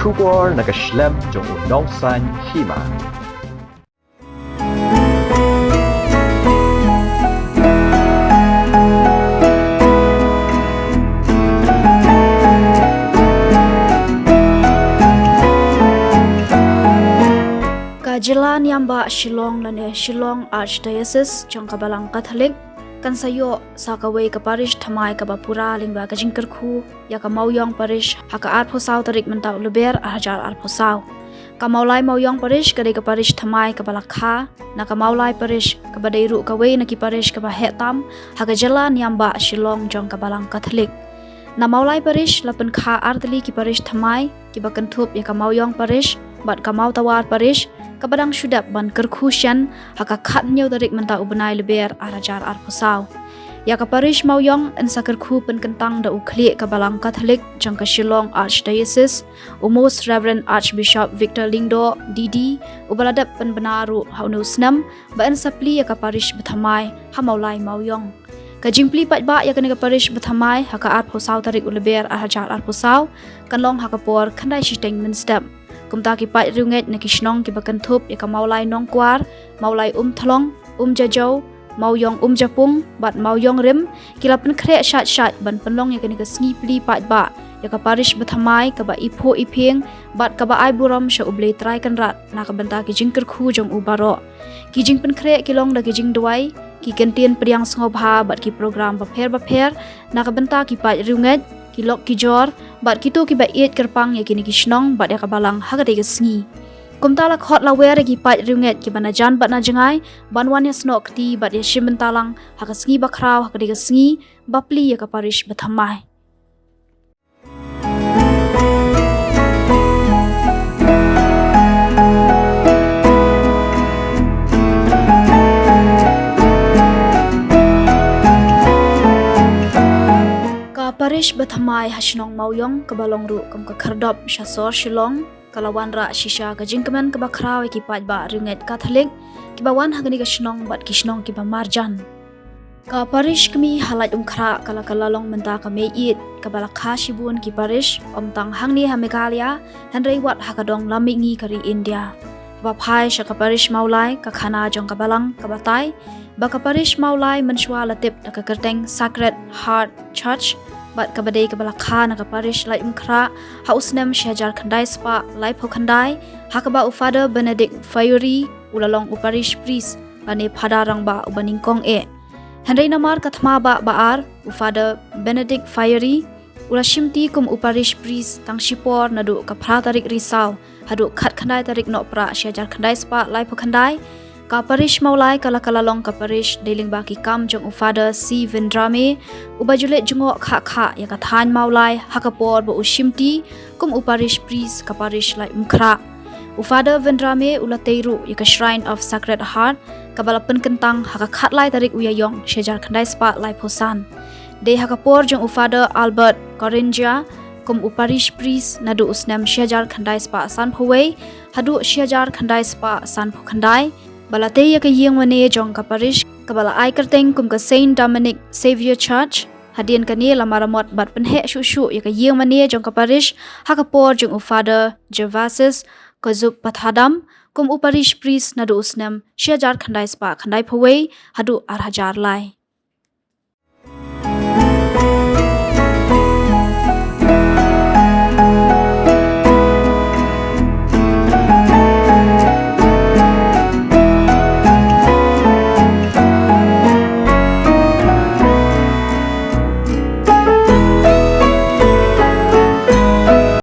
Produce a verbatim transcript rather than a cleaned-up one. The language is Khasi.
Khubor na ka shlem jong u nongsan hima. Ka jylla niam ba Shillong lane Shillong Archdiocese jong ka Balang Katholik kan sa ïoh sa kawei ka parish thymmai kaba pura lyngba ka jingkyrkhu ïa ka Mawiong Parish ha ka arphew saw tarik mynta u Lber arhajar arphew saw. Ka Mawlai Mawiong Parish ka dei ka parish thymmai kaba la kha na ka Mawlai Parish, kaba dei ruh kawei na ki parish kaba heh tam ha ka jylla niam ba Shillong jong ka Balang Katholik. Na Mawlai Parish la pynkha artylli ki parish thymmai kiba kynthup ïa ka Mawiong Parish bad ka Mawtawar Parish, kaba dang shu dep ban kyrkhu shen ha ka khathynñiew tarik mynta u bnai Lber arhajar arphew saw. Ïa ka parish Mawiong yn sa kyrkhu pynkyntang da u khlieh ka Balang Katholik jong ka Shillong Archdiocese, u Most Reverend Archbishop Victor Lyngdoh D D, uba la dep pynbna ruh ha une u snem ba yn sa plie ïa ka parish bathymmai ha Mawlai Mawiong. Ka jingplie paidbah ïa kane ka parish bathymmai ha ka arphew saw tarik u Lber arhajar arphew saw kan long ha ka por khyndai shiteng mynstep. Kumta ki paid riewngeit na ki shnong kiba kynthup ïa ka Mawlai Nongkwar, Mawlai Umthlong, Umjajaw, Mawiong Umjapung bad Mawiong Rim ki la pynkhreh shait shait ban pynlong ïa kane ka sngi plie paidbah ïa ka parish bathymmai kaba iphuh iphieng bad kaba ai burom sha U Blei Trai Kynrad na ka bynta ki jingkyrkhu jong u baroh. Ki jingpynkhreh ki long da ki jingduwai, ki kyntien pdiang sngewbha bad ki program bapher bapher na ka bynta ki paid riewngeit, ki lok ki jor bad kito kiba ïeit kyrpang ïa kine ki shnong bad ïa ka Balang ha katei ka sngi. Kumta la khot la wer ïa ki paid riewngeit kiba na jan bad na jngai ban wan ïasnoh kti bad ïashim bynta lang ha ka sngi bakhraw ha katei ka sngi ba plie ïa ka parish bathymmai. Ka parish bathymmai ha shnong Mawiong, kaba long ruh kum ka khyrdop sha sor Shillong, ka la wanrah shisha ka jingkmen kaba khraw ïa ki paidbah riewngeit Katholik kiba wan ha kane ka shnong bad ki shnong kiba marjan. Ka parish kmie ha Laitumkhrah ka la kylla long mynta ka mei ïit kaba la kha shibun ki parish, ym tang hangne ha Meghalaya hynrei wat ha ka dong lam mihngi ka ri India. Haba phai sha ka parish Mawlai, ka khana jong ka Balang ka batai ba ka parish Mawlai mynshuwa la tip da ka kyrteng Sacred Heart Church bad kaba dei kaba la kha na ka parish Laitumkhrah ha u snem shi hajar khyndai spah laiphew khyndai, ha kaba u Father Benedict Fayuri u la long u parish priest lane phadar rangbah uba nyngkong eh. Hynrei namar ka thma bah ba ar, u Father Benedict Fayuri u la shimti kum u parish priest tang shipor naduh ka phra tarik Risaw haduh khatkhyndai tarik Nohprah shi hajar khyndai spah laiphew khyndai. Ka parish Mawlai ka la kylla long ka parish dei lyngba ki kam jong u Father C Vindrame, uba ju leit jngoh khah khah ïa ka thaiñ Mawlai ha ka por ba u shimti kum u parish priest ka parish Laitumkhrah. U Father Vindrame u la tei ruh ïa ka Shrine of Sacred Heart kaba la pynkyntang ha ka khatlai tarik u Ïaïong shi hajar khyndai spah laiphew san. Dei ha ka por jong u Father Albert Koringia kum u parish priest naduh u snem shi hajar khyndai spah sanphew wei haduh shi hajar khyndai spah sanphew khyndai ba la tei ïa ka ïing mane jong ka parish kaba la ai kyrteng kum ka Saint Dominic Saviour Church. Hadien kane la maramot bad pynheh shuh shuh ïa ka ïing mane jong ka parish ha ka por jong u Father Gervasis Kozup Pathadam kum u parish priest naduh u snem shi hajar khyndai spah khyndaiphew wei haduh ar hajar lai.